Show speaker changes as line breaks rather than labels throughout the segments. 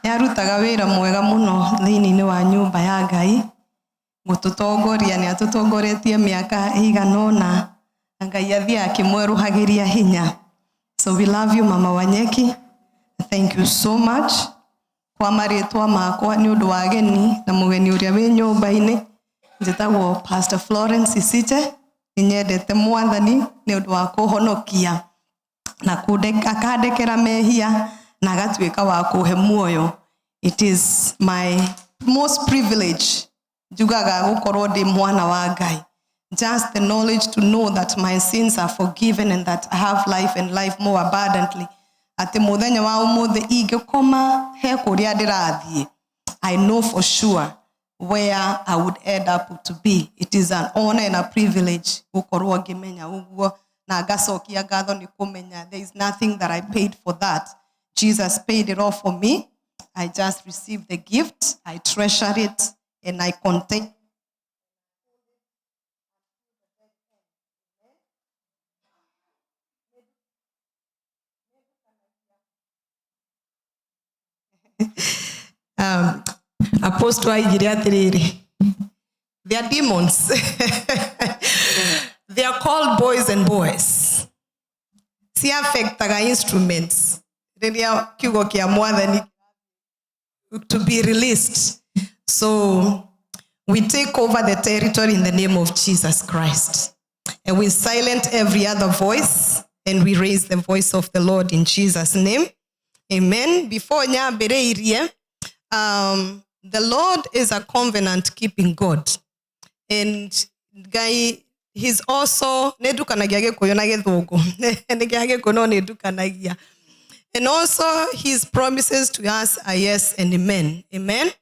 Nĩ arutaga wĩra mwega mũno thĩinĩ wa nyũmba ya Ngai, gũtũtongoria, nĩ atũtongoretie mĩaka ĩigana ũna, na Ngai athiaga akĩmwerũhagĩria hinya. So we love you, Mama Wanyeki. Thank you so much. Kwa marĩtwa makwa nĩ ũndũ wa ageni na mũgeni ũrĩa wĩ nyũmba-inĩ, njĩtagwo Pastor Florence Isiche. Nĩ nyendete Mwathani nĩ ũndũ wa kũhonokia na akandekera mehia na agatuĩka wa kũhe muoyo. It is my most privilege njugaga gũkorwo ndĩ mwana wa Ngai. Just the knowledge to know that my sins are forgiven and that I have life and life more abundantly. Atĩ mũthenya wa ũmũthĩ ingĩkoma he kũrĩa ndĩrathiĩ, I know for sure where I would end up to be. It is an honor and a privilege gũkorwo ngĩmenya ũguo na ngacokia ngatho nĩ kũmenya there is nothing that I paid for that. Jesus paid it all for me. I just received the gift, I treasure it, and I contain. Apostle aigire atĩrĩrĩ, they are demons. They are called boys and boys. Ciaffectaga instruments rĩrĩa kiugo kĩa Mwathani to be released. So we take over the territory in the name of Jesus Christ. And we silence every other voice and we raise the voice of the Lord in Jesus' name. Amen. Before nyambĩrĩirie, the Lord is a covenant keeping God. And Ngai, he's also, nĩ ndukanagia Gĩkũyũ na Gĩthũngũ. Nĩ kĩa Gĩkũyũ no nĩ ndukanagia. And also his promises to us are yes and amen. Amen.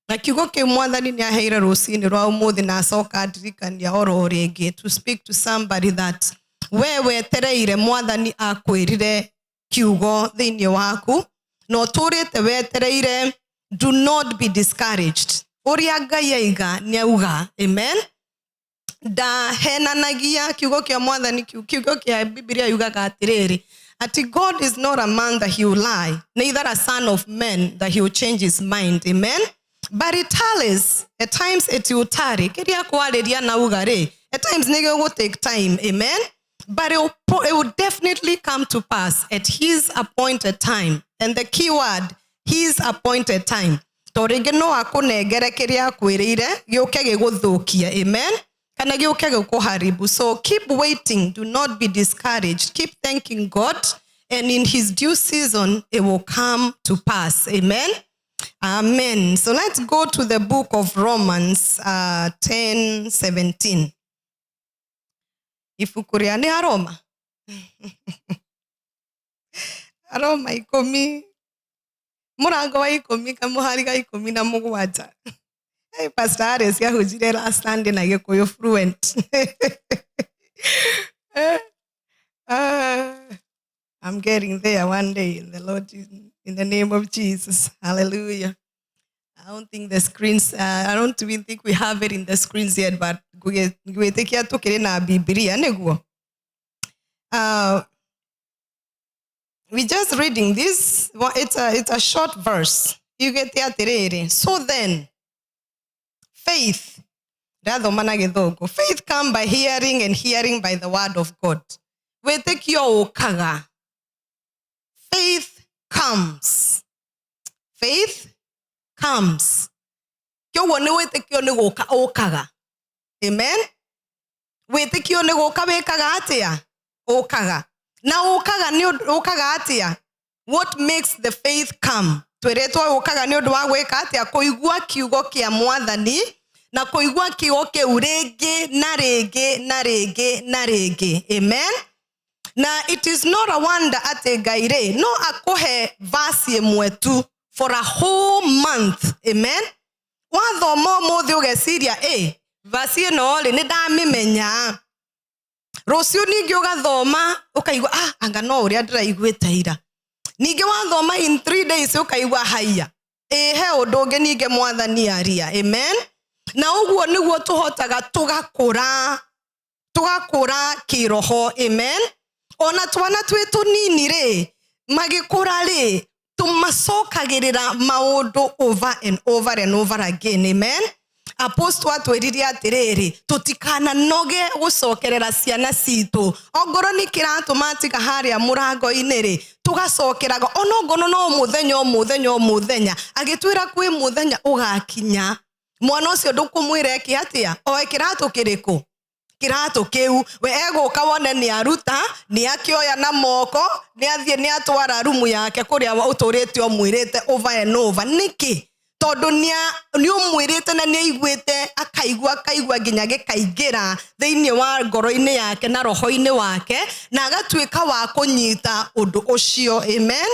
Na kiugo kĩu Mwathani nĩ aheire rũcinĩ rwa ũmũthĩ na acoka andirikania oro rĩngĩ to speak to somebody that we wetereire Mwathani akwĩrire kiugo thĩinĩ waku na ũtũrĩte wetereire, do not be discouraged. Ũrĩa Ngai aiga nĩ auga. Amen. Ndahenanagia kiugo kĩa Mwathani, kiugo kĩa Bibilia yugaga atĩrĩrĩ, atĩ God is not a man that he will lie, neither a son of man that he will change his mind. Amen. But it tallies. At times it will tarry. Kĩrĩa kwarĩria na uga rĩ, at times nĩ gĩgũ take time. Amen. But it will definitely come to pass at his appointed time. And the key word, his appointed time. To rĩngĩ no akũnengere kĩrĩa akwĩrĩire gĩũke gĩgũthũkie. Amen. Kana gĩũke gĩkũharibu. So keep waiting. Do not be discouraged. Keep thanking God. And in his due season, it will come to pass. Amen. Amen. So let's go to the book of Romans 10:17. Ibuku rĩa nĩ Aroma. Aroma 10 mũrango wa 10 kamũhari ga 17. Hey, Pastor Harris ahunjire last Sunday na Gĩkũyũ fluent. I'm getting there one day in the Lord, in the name of Jesus. Hallelujah. I don't think the screens, I don't even think we have it in the screens yet, but ngwĩtĩkia tũkĩrĩ na Bibilia nĩguo. We just reading this, well, it's a short verse. Yugĩte atĩrĩrĩ, so then, faith, ndathoma na Gĩthũngũ, faith come by hearing and hearing by the word of God. Wĩtĩkio ũkaga. Faith comes. Faith comes. Kĩoguo nĩ wĩtĩkio nĩ gũka ũkaga. Amen. Wĩtĩkio nĩ gũka wĩkaga atĩa? Ũkaga. Na ũkaga nĩ ũkaga atĩa? What makes the faith come? Twĩrĩtwo ũkaga nĩ ũndũ wa gwĩka atĩa? Kũigua kiugo kĩa Mwathani na kũigua kiugo kĩu rĩngĩ na rĩngĩ na rĩngĩ na rĩngĩ. Amen. Na it is not a wonder atĩ Ngai rĩ no akũhe verse ĩmwe tu for a whole month. Amen. Wathoma ũmũthĩ ũgeciria, ĩ verse ĩno rĩ nĩ ndamĩmenya. Rũciũ ningĩ ũgathoma ũkaigua, ah, anga no ũrĩa ndĩraiguĩte ira. Ningĩ wathoma in 3 days ũkaigua, haiya, ĩ he ũndũ ũngĩ ningĩ Mwathani aria. Amen. Na ũguo nĩguo tũhotaga tũgakũra tũgakũra kĩroho. Amen. Ona twana twĩ tũnini rĩ magĩkũra rĩ tũma Macokagĩrĩra maũndũ over and over and over again. Amen. Apostle atwĩrire atĩrĩrĩ, tũtikananoge gũcokerera ciana citũ. Ongorwo nĩ kĩratũ matiga harĩa mũrango-inĩ rĩ, tũgacokeraga onongorwo no mũthenya, o mũthenya, o mũthenya. Agĩtwĩra kwĩ mũthenya ũgakinya mwana ũcio ndũkũmwĩra eke atĩa, oe kĩratũ kĩrĩkũ, kĩratũ kĩu. We egũka wone nĩ aruta, nĩ akĩoya na moko, nĩ athiĩ, nĩ atwara rumu yake kũrĩa ũtũrĩte ũmwĩrĩte over and over. Nĩkĩ? Tondũ nĩ ũmwĩrĩte na nĩ aiguĩte, akaigua, akaigua nginya gĩkaingĩra thĩinĩ wa ngoro-inĩ yake na roho-inĩ wake, na agatuĩka wa kũnyita ũndũ ũcio. Amen.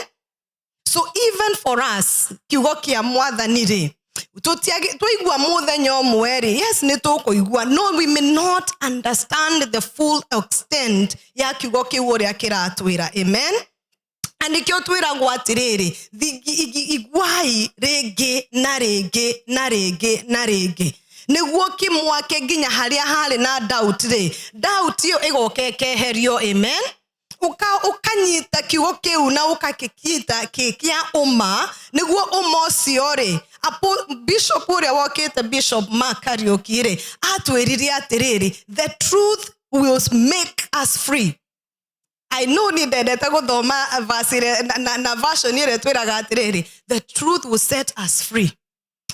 So even for us, kiugo kĩa Mwathani rĩ, twaigua mũthenya ũmwe rĩ, yes, nĩ tũkũigua, no we may not understand the full extent ya kiugo kĩu ũrĩa kĩratwĩra. Amen. Na nĩkĩo twĩragwo atĩrĩrĩ, iguai rĩngĩ na rĩngĩ na rĩngĩ na rĩngĩ, nĩguo kĩmwake nginya harĩa harĩ na doubt rĩ, doubt ĩyo ĩgoka ĩkeherio. Amen. Ũkanyita kiugo kĩu na ũgakĩnyita kĩ kĩa ũma, nĩguo ũma ũcio rĩ, bishop ũrĩa wokĩte, Bishop Mark Kariũki rĩ, atwĩrire atĩrĩrĩ, "The truth will make us free." I know ni ndendete gũthoma verse ĩrĩa na version ĩrĩa twĩraga atĩrĩrĩ, "The truth will set us free."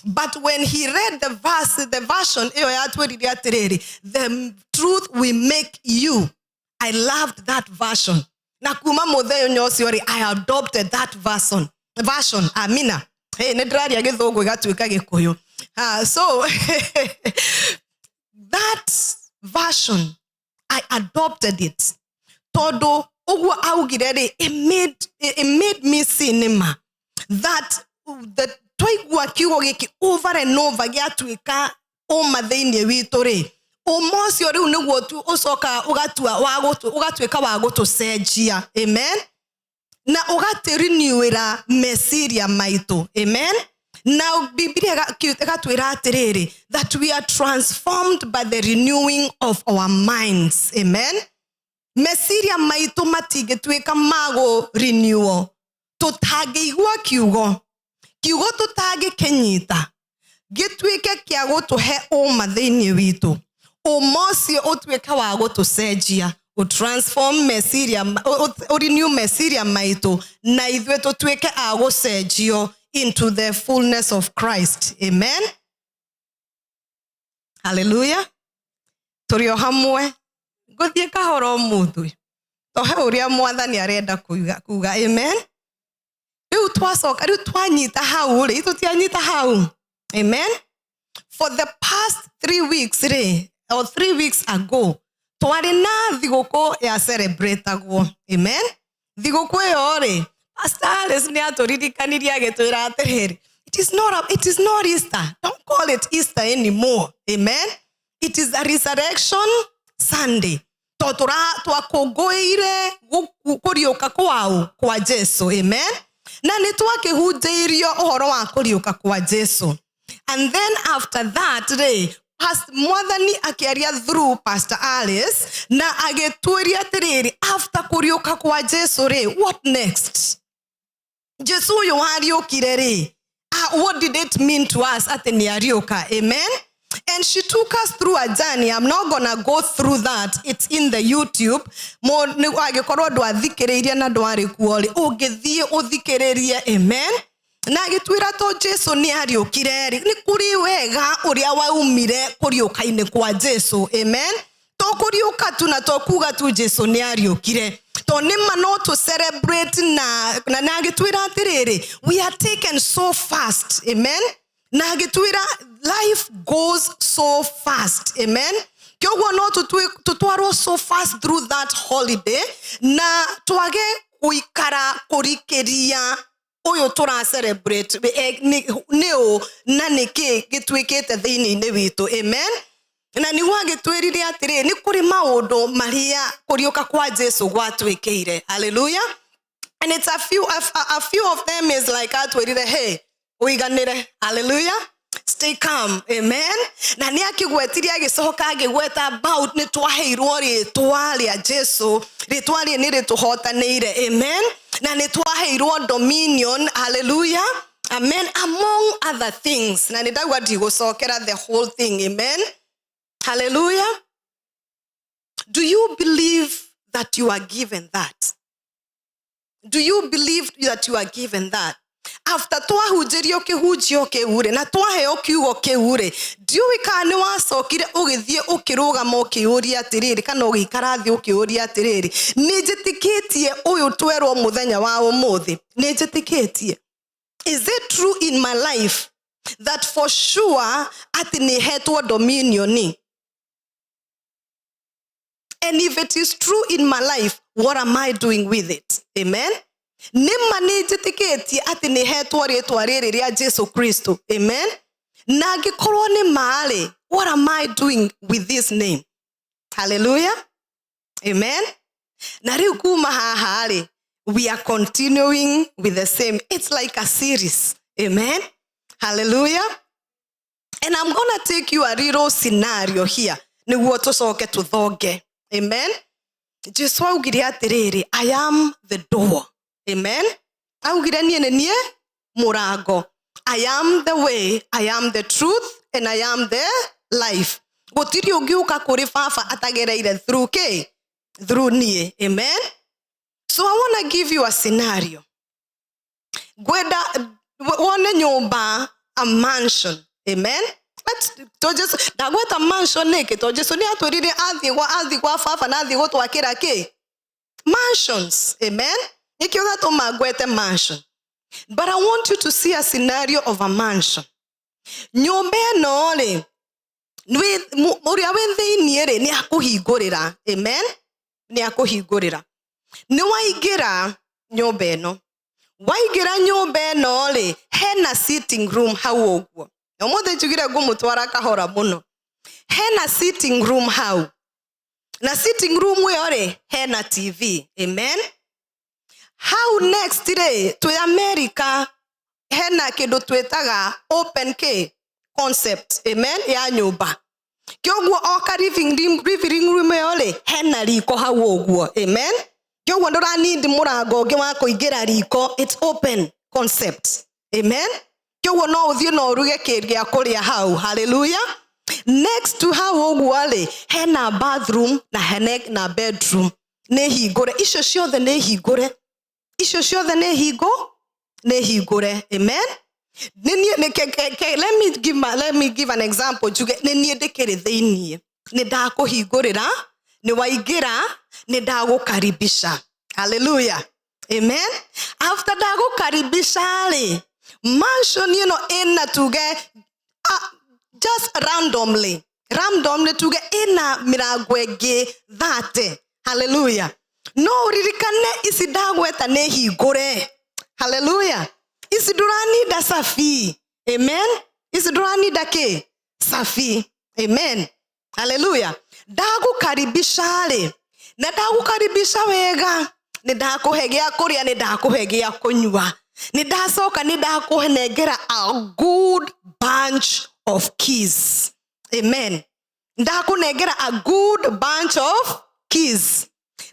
But when he read the verse, the version ĩyo yatwĩrire atĩrĩrĩ, "The truth will make you." I loved that version, na kuma mũthenya ũcio rĩ, I adopted that version. Amina. Hey, nĩ ndĩraria Gĩthũngũ ĩgatuĩka Gĩkũyũ. Ah, so that version, I adopted it, tondũ ũguo augire rĩ, it made me see nĩma that the twaigua kiugo gĩkĩ over and over, gĩatuĩka ũma thĩinĩ witũ rĩ, ũma ũcio rĩu nĩguo tu ũcokaga ũgatuĩka wa gũtũcenjia. Amen. Na ũgatĩrinewĩra meciria maitũ. Amen. Na Bibilia ĩgatwĩra atĩrĩrĩ, that we are transformed by the renewing of our minds. Amen. Meciria maitũ matingĩtuĩka ma gũ-renew tũtangĩigua kiugo, kiugo tũtangĩkĩnyita gĩtuĩke kĩa gũtũhe ũma thĩinĩ witũ, ũma ũcio ũtuĩke wa gũtũcenjia, ũtransform meciria, ũrenew meciria maitũ, na ithuĩ tũtuĩke a gũcenjio into the fullness of Christ. Amen. Hallelujah. Tũrĩ o hamwe, ngũthiĩ kahora ũmũthĩ tohe ũrĩa Mwathani arenda kuga. Amen. Rĩu twacoka, rĩu twanyita hau rĩ, tũtianyita hau. Amen. For the past 3 weeks rĩ, or 3 weeks ago, twarĩ na thigũkũ ya celebratagwo. Amen. Thigũkũ ĩyo rĩ, Pastor Alice nĩ atũririkanirie agĩtwĩra atĩrĩrĩ, it is not Easter, don't call it Easter anymore. Amen. It is a Resurrection Sunday, tondũ twakũngũĩire kũriũka kwao kwa Jesu. Amen. Na nĩ twakĩhunjĩirio ũhoro wa kũriũka kwa Jesu, and then after that rĩ, Mwathani akĩaria through Pastor Alice na agĩtuĩria atĩrĩrĩ, after kũriũka kwa Jesu rĩ, what next? Jesu ũyũ wariũkire rĩ, what did it mean to us atĩ nĩ ariũka? Amen. And she took us through a journey. I'm not gonna go through that, it's in the YouTube. Angĩkorwo ndwathikĩrĩirie na ndwarĩ kuo rĩ, ũngĩthiĩ ũthikĩrĩrie. Amen. Na agĩtwĩra to Jesu nĩ ariũkire rĩ, nĩ kũrĩ wega ũrĩa waumire kũriũka-inĩ kwa Jesu. Amen. To kũriũka tu na to kuga tu Jesu nĩ ariũkire, to nĩma no tũ celebrate na agĩtwĩra atĩrĩrĩ, we are taken so fast. Amen. Na agĩtwĩra life goes so fast. Amen. Kĩoguo no tũtwarwo so fast through that holiday na twage gũikara kũrikĩria ũyũ tũra celebrate nĩ ũ na nĩkĩ gĩtuĩkĩte thĩinĩ-inĩ witũ. Amen. Na nĩguo agĩtwĩrire atĩrĩ, nĩ kũrĩ maũndũ marĩa kũriũka kwa Jesu gwatwĩkĩire. Hallelujah. And it's a few of them is like atwĩrire, hey, ũiganĩre. Hallelujah. Stay calm. Amen. Na nĩ akĩgwetirie, agĩcoka agĩgweta about nĩ twaheirwo rĩtwa rĩa Jesu, rĩtwa rĩ nĩ rĩtũhotanĩire. Amen. Na nĩ twaheirwo dominion. Hallelujah. Amen. Among other things. Na nĩ ndauga ndigũcokera the whole thing. Amen. Hallelujah. Do you believe that you are given that? Do you believe that you are given that? After twahunjĩrio kĩhunjio kĩu rĩ, na twaheo kiugo kĩu rĩ, ndiũĩ kana nĩ wacokire ũgĩthiĩ ũkĩrũgama ũkĩũria atĩrĩrĩ, kana ũgĩikara thĩ ũkĩũria atĩrĩrĩ, nĩ njĩtĩkĩtie ũyũ twerwo mũthenya wa ũmũthĩ? Nĩ njĩtĩkĩtie? Is it true in my life that for sure atĩ nĩ hetwo dominion? And if it is true in my life, what am I doing with it? Amen. Nĩ ma nĩ njĩtĩkĩtie atĩ nĩ hetwo rĩtwa rĩrĩ rĩa Jesu Kristo. Amen. Na angĩkorwo nĩ ma-rĩ, what am I doing with this name? Hallelujah. Amen. Na rĩu kuma haha rĩ, we are continuing with the same. It's like a series. Amen. Hallelujah. And I'm gonna take you a little scenario here nĩguo tũcoke tũthonge. Amen. Jesu augire atĩrĩrĩ, "I am the door." Amen. Augire niĩ nĩ niĩ mũrango. I am the way, I am the truth, and I am the life. Gũtirĩ ũngĩũka kũrĩ Baba atagereire through kĩ? Through niĩ. Amen. So I want to give you a scenario. Ngwenda wone nyũmba, a mansion. Amen. To Jesu ndagweta mansion nĩkĩ? To Jesu nĩ atwĩrire athiĩ kwa Baba na athiĩ gũtwakĩra kĩ? Mansions. Amen. Nĩkĩo gatũma ngwete mansion. But I want you to see a scenario of a mansion. Nyũmba ĩno rĩ, ũrĩa wĩ thĩiniĩ rĩ, nĩ akũhingũrĩra. Amen. Nĩ akũhingũrĩra. Nĩ waingĩra nyũmba ĩno. Waingĩra nyũmba ĩno rĩ, hena sitting room hau ũguo. Na ũmũthĩ njugire ngũmũtwara kahora mũno. Hena sitting room hau. Na sitting room ĩyo rĩ, hena TV. Amen. Hau next rĩ, twĩ America, hena kĩndũ twĩtaga open k concept. Amen. Ya nyũmba. Kĩoguo oka living room ĩyo rĩ, hena riko hau ũguo. Amen. Kĩoguo ndũranindi mũrango ũngĩ wa kũingĩra riko. It's open concept. Amen. Kĩoguo no ũthiĩ na ũruge kĩndũ gĩa kũrĩa hau. Hallelujah. Next to hau ũguo rĩ, hena bathroom na hena na bedroom. Nĩ hingũre. Icio ciothe nĩ hingũre. Icio ciothe nĩ hingũre. Amen. Nĩ niĩ nĩ ke, ke, ke, let me give an example. Njuge nĩ niĩ ndĩkĩrĩ thĩiniĩ. Nĩ ndakũhingũrĩra, nĩ waingĩra, nĩ ndagũkaribisha. Hallelujah. Amen. After ndagũkaribisha rĩ, mansion ĩno ĩna tuge just randomly tuge ĩna mĩrango ĩngĩ 30. Hallelujah. No ũririkane ici ndagweta nĩ hingũre. Hallelujah. Ici ndũraninda cabi. Amen. Ici ndũraninda kĩ? Cabi. Amen. Hallelujah. Ndagũkaribisha rĩ, na ndagũkaribisha wega, nĩ ndakũhe gĩa kũrĩa, nĩ ndakũhe gĩa kũnyua, nĩ ndacoka nĩ ndakũnengera a good bunch of keys. Amen. Ndakũnengera a good bunch of keys.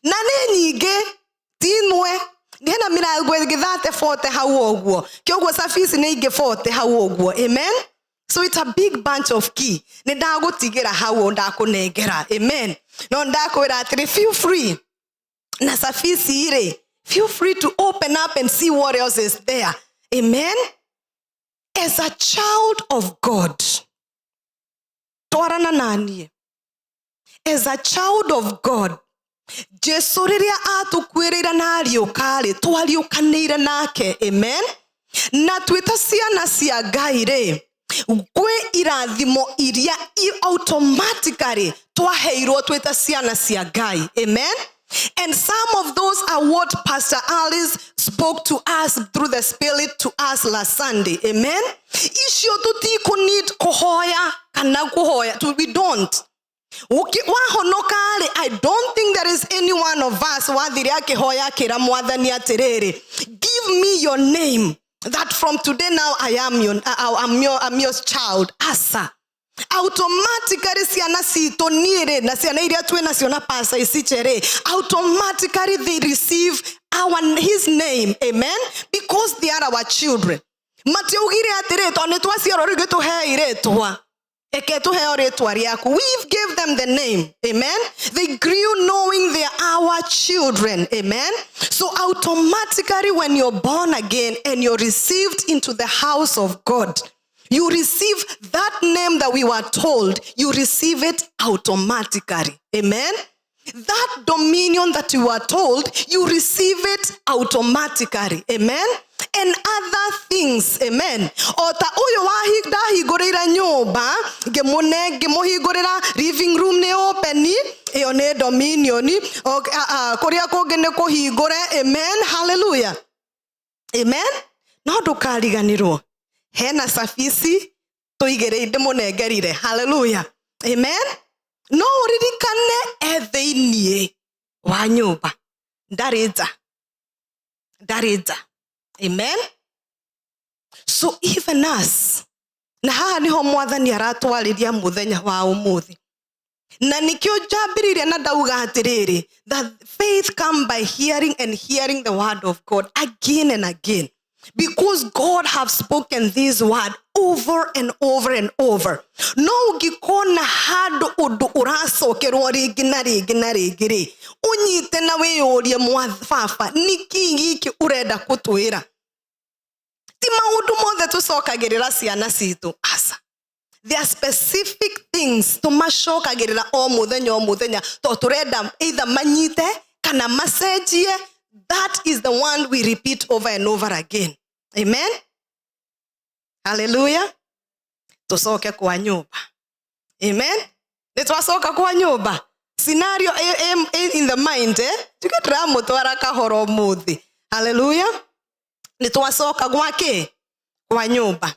Na nĩ nyingĩ, ti imwe. Hena mĩrango ĩngĩ 30, 40 hau ũguo. Kĩoguo cabi ici nĩ ingĩ 40 hau ũguo. Amen. So it's a big bunch of key. Nĩ ndagũtigĩra hau ndakũnengera. Amen. No ndakwĩra atĩrĩ, feel free. Na cabi ici rĩ, feel free to open up and see what else is there. Amen. As a child of God, twarana na niĩ. As a child of God, Jesu rĩrĩa atũkuĩrĩire na ariũka rĩ, twariũkanĩire nake. Amen. Na twĩ ta ciana cia Ngai rĩ, gwĩ irathimo iria automatically twaheirwo twĩ ta ciana cia Ngai. Amen. And some of those are what Pastor Alice spoke to us through the Spirit to us last Sunday. Amen. Icio tũtikũ need kũhoya kana kũhoya. We don't. Wahonoka rĩ, I don't think there is any one of us wathire akĩhoya akĩra Mwathani atĩrĩrĩ, "Give me your name." That from today now I am your, I'm your child. Asa. Automatically ciana citũ niĩ rĩ na ciana iria twĩ nacio na pasa isiche rĩ, automatically they receive our his name. Amen. Because they are our children. Matiaugire atĩrĩ tondũ nĩ twaciarwo rĩu gĩtũhei rĩtwa, eke tũheo rĩtwa rĩaku. We've gave them the name. Amen. They grew knowing they are our children. Amen. So automatically when you're born again and you're received into the house of God, you receive that name that we were told. You receive it automatically. Amen. That dominion that you were told, you receive it automatically. Amen. And other things. Amen. O ta ũyũ ndahingũrĩire nyũmba, ngĩmũne ngĩmũhingũrĩra living room nĩ open, ĩyo nĩ dominion. Kũrĩa kũngĩ nĩ kũhingũre. Amen. Hallelujah. Amen. No ndũkariganĩrwo hena cabici tũigĩrĩire ndĩmũnengerire. Hallelujah. Amen. No ũririkane e thĩiniĩ wa nyũmba, ndarĩ nja, ndarĩ nja. Amen. So even us, na haha niho mwathani aratwarĩria mũthenya wa ũmũthĩ, na nikĩo njambĩrĩirie na ndauga atĩrĩrĩ, that faith come by hearing and hearing the word of God again and again, because God have spoken this word over and over and over. No ũngĩkona handũ ũndũ ũracokerwo rĩngĩ na rĩngĩ na rĩngĩ rĩ, ũnyite na wĩyũrie, baba nĩkĩ gĩkĩ ũrenda gũtwĩra? Ti maũndũ mothe tũcokagĩrĩra ciana citũ, aca. There are specific things tũmacokagĩrĩra o mũthenya o mũthenya tondũ tũrenda either manyite kana macenjie. That is the one we repeat over and over again. Amen. Hallelujah. Tũcoke kwa nyũmba. Amen. Nĩ twacoka kwa nyũmba. Scenario in the mind, eh? Tuge ndĩramũtwara kahora ũmũthĩ. Hallelujah. Nĩ twacoka gwake kwa nyũmba.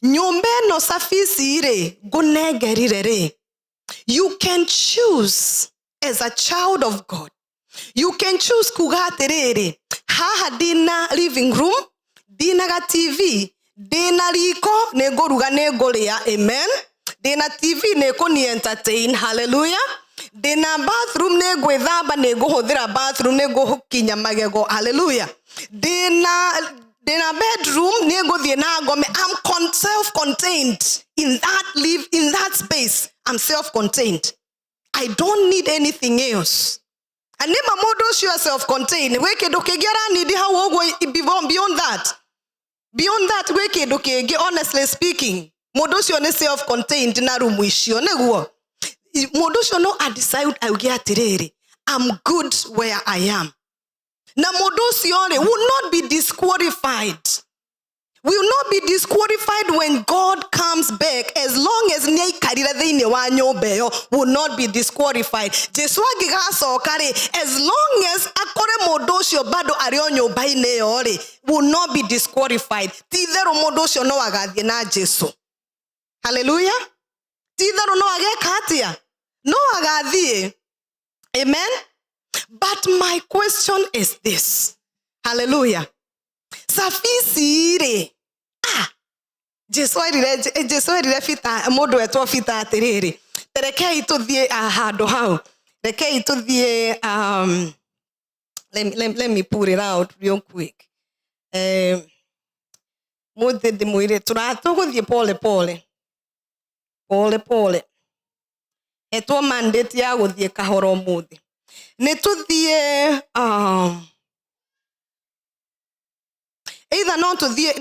Nyũmba ĩno cabici rĩ ngũnengerire rĩ, you can choose as a child of God. You can choose kuga atĩrĩrĩ, haha ndina living room, ndina ga TV, ndina riko, nĩ ngũruga, nĩ ngũrĩa. Amen. Ndina TV, nĩ kũni entertain. Hallelujah. Ndina bathroom, nĩ ngwĩthamba, nĩ ngũhũthĩra bathroom, nĩ ngũkinya magego. Hallelujah. Ndina bedroom, nĩ ngũthiĩ na ngome. I'm self-contained in that live in that space. I'm self-contained. I don't need anything else. And nĩma mũndũ ũcio self-contained, gwĩ kĩndũ kĩngĩ aranindi hau ũguo beyond that? Beyond that gwĩ kĩndũ kĩngĩ? Honestly speaking, mũndũ ũcio nĩ self-contained na rumu icio, nĩguo mũndũ ũcio no adecide auge atĩrĩrĩ, I'm good where I am. Na mũndũ ũcio rĩ will not be disqualified, will not be disqualified when God comes back, as long as nĩ aikarire thĩinĩ wa nyũmba ĩyo, will not be disqualified. Jesu angĩgacoka rĩ, as long as akore mũndũ ũcio bado arĩ o nyũmba-inĩ ĩyo rĩ, will not be disqualified. Ti itherũ mũndũ ũcio no agathiĩ na Jesu. Hallelujah. Ti itherũ no ageka atĩa? No agathiĩ. Amen. But my question is this. Hallelujah. Cabici rĩ, ah, Jesu erire Peter, mũndũ wetwo Peter atĩrĩrĩ, rekei tũthiĩ handũ hau, rekei tũthiĩ, let me pull it out real quick. Mũthĩ ndĩmwĩre tũgũthiĩ pole pole pole pole, hetwo mandate ya gũthiĩ kahora ũmũthĩ. Nĩ tũthiĩ, either no tũthiĩ,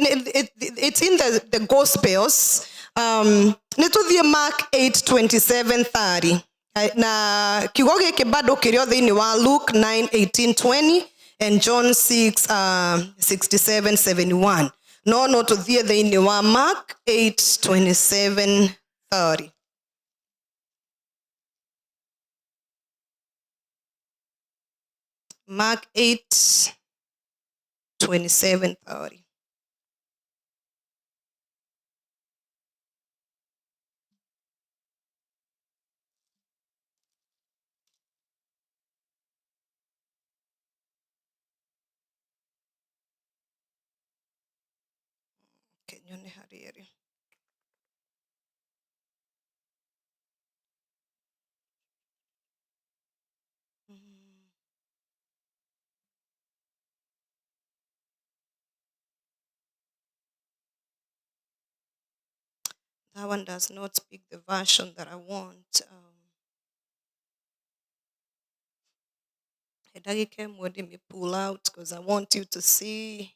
it's in the Gospels. Nĩ tũthiĩ Mark 8:27 30, na kiugo gĩkĩ bado kĩrĩ o thĩinĩ wa Luke 9:18 20 and John 6 67 71. No tũthiĩ thĩinĩ wa Mark 8:27 30. Mark 8 27 30. Reke nyone harĩa ĩrĩ. That one does not speak the version that I want. Ndagĩka ĩmwe ndĩmĩ pull out because I want you to see.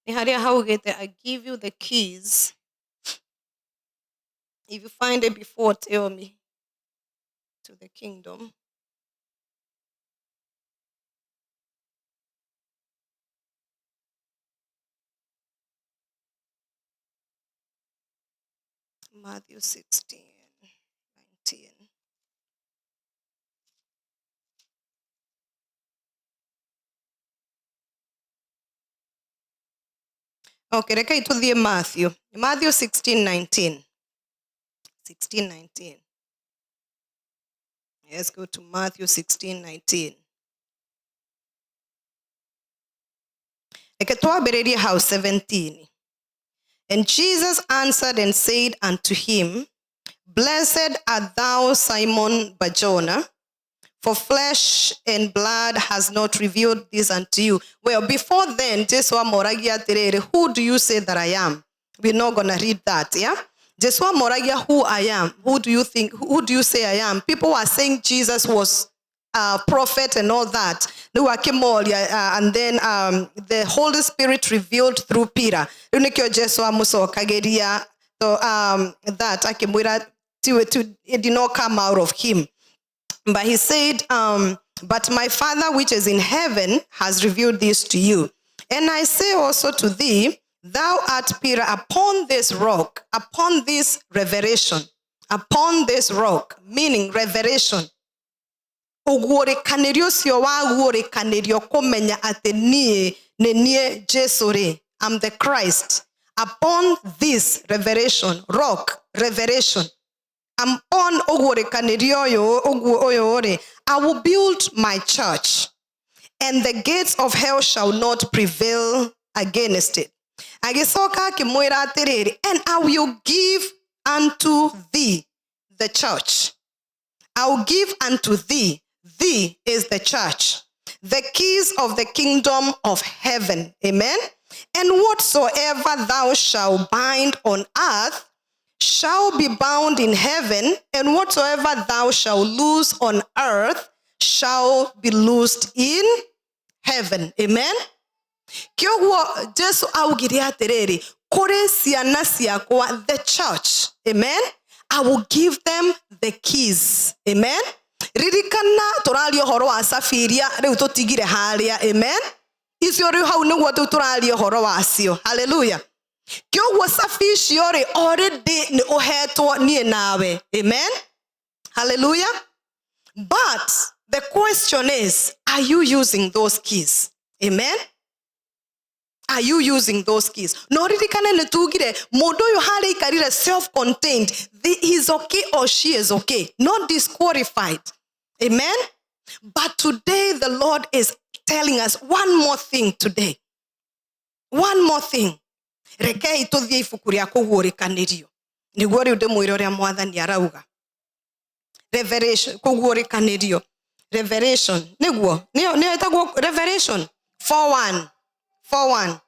Nĩ harĩa haugĩte, "I give you the keys." If you find it before, tell me. To the kingdom. Matthew 16:19. Okay, reke tuthiĩ Matthew. Matthew 16:19. 16:19. Let's go to Matthew 16:19. Reke twambĩrĩrie hau 17. And Jesus answered and said unto him, "Blessed art thou, Simon Barjona, for flesh and blood has not revealed this unto you." Well, before then, Jesu amoragia atĩrĩrĩ, "Who do you say that I am?" We're not going to read that, yeah? Jesu amoragia who I am. Who do you think, who do you say I am? People were saying Jesus was a prophet and all that. Rĩu akĩmoria, and then the Holy Spirit revealed through Peter. Rĩu nĩkĩo Jesu amũcokagĩria so, that akĩmwĩra it did not come out of him. But he said, "But my Father which is in heaven has revealed this to you. And I say also to thee, thou art Peter, upon this rock," upon this revelation, upon this rock, meaning revelation. Ũguũrĩkanĩrio ũcio waguũrĩkanĩrio kũmenya atĩ niĩ nĩ niĩ Jesu rĩ, I'm the Christ. Upon this revelation, rock, revelation, upon ũguũrĩkanĩrio ũyũ ũguo ũyũ rĩ, "I will build my church, and the gates of hell shall not prevail against it." Agĩcoka akĩmwĩra atĩrĩrĩ, "And I will give unto thee the church." I will give unto thee, thee is the church, "the keys of the kingdom of heaven." Amen. "And whatsoever thou shalt bind on earth shall be bound in heaven, and whatsoever thou shalt loose on earth shall be loosed in heaven." Amen. Kĩoguo Jesu augire atĩrĩrĩ, kũrĩ ciana ciakwa, the church, amen, I will give them the keys. Amen. Ririkana tũraria ũhoro wa cabi iria rĩu tũtigire harĩa, amen, icio rĩu hau nĩguo rĩu tũraria ũhoro wacio. Haleluya. Kĩoguo cabi icio rĩ already nĩ ũhetwo niĩ nawe. Amen. Hallelujah. But the question is, are you using those keys? Amen. Are you using those keys? No ririkane nĩ tugire mũndũ ũyũ harĩa aikarire self-contained, he is okay or she is okay, not disqualified. Amen. But today the Lord is telling us one more thing today. One more thing. Rekei tũthiĩ ibuku rĩa kũguũrĩkanĩrio nĩguo rĩu ndĩmwĩre ũrĩa mwathani arauga. Revelation, kũguũrĩkanĩrio, Revelation nĩguo nĩyo ĩtagwo Revelation 4:1 4:1.